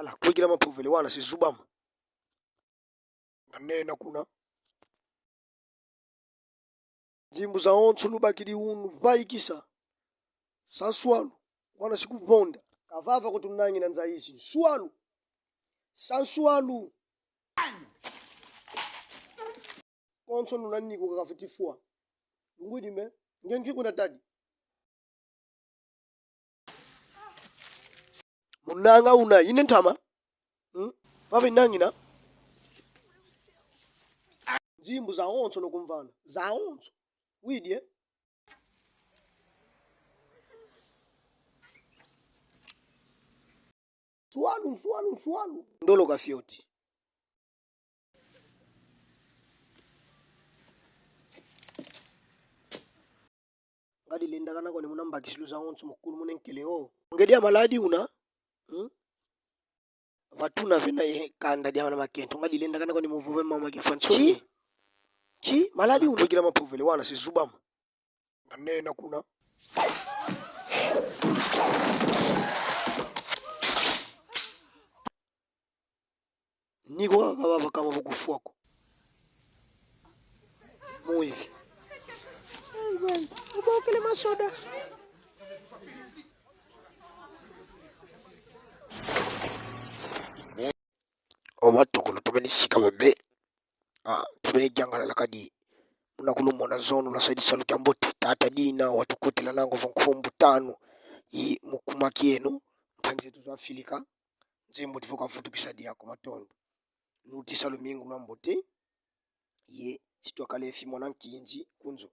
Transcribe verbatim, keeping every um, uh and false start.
Ala, kwikila mapovele wana si zubama. Nganena kuna. Nzimbu zawonso lubakidi unu, vaikisa. Sa nswalu, wana si kuvonda. Kavava kutunangina nza isi. Nswalu. Sa nswalu. Konso nuna niko kakafiti fwa. Lungwidi me. Nge nki kuna tadi. Munanga una, ine ntama. Hmm? Vava inangina. Nzimbu zawonso no kumvana. Zawonso. Widi, eh? Nswalu, nswalu, nswalu. Ndolo kafioti. Ngadi lendakana kwani muna mbakisilu zawonso mukulu muna nkele o. Ngedi ya maladi una. Hmm? Vatuna vena ye kanda dia mana makento. Ngadi lendakana kwani muvove mama kifanso. Ki? Ki? Maladi una. Kwikila mapovele wana si zubama. Nganena kuna. Niko kaka vava kama vukufwa ko. Mwivi. Nzambi, ubokele masoda. O matukulu tumeni sika bebe. Ah, tumeni yangalala kadi. Muna kulumona zono lwasadi salu kiambote. Tata dina watukutila nangu vo nkumbu tanu. Yi mukuma kieno. Ntangi zetu za Afilika. Nzembo tivo kavutukisa diako matondo. Lutisa lumingu lwambote. Ye, si twakala efi mwana nkinzi kunzo.